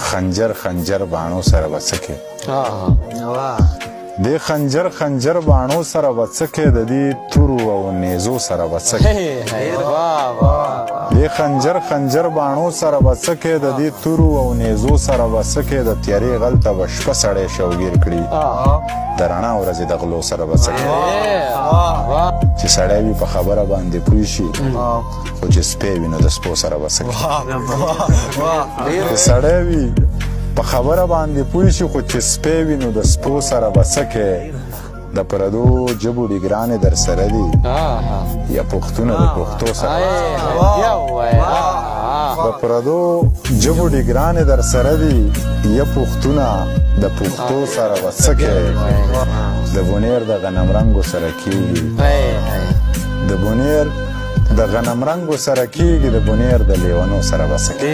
خنجر خنجر باڼو سره به څه کې؟ د خنجر خنجر باڼو سره به څه کې؟ د دې تورو او نیزو سره به څه کې؟ د خنجر خنجر باڼو سره به څه کې؟ د دې تورو او نیزو سره به څه کې؟ د تیارې غل ته به شپه سړی شوګیر کړي، د رڼا ورځې د غلو سره به څه کې؟ چې سړی وي په خبره باندې پوه شي، خو چې سپی وي نو د سپو سره به څه کې؟ چې سړی وي په خبره باندې پوه شي، خو چې سپی وي نو د سپو سره به څه کې؟ د پردو ژبو ډیګرانې در سره دي، یا پښتونه د پښتو سره. د پردو ژبو ډیګرانې در سره دي، یا پښتونه د پښتو سره به څه کې؟ د بونیر د غنم رنګو سره کیږي، د بونیر د غنم رنګو سره کیږي، د بونیر د لیونو سره به څه کې؟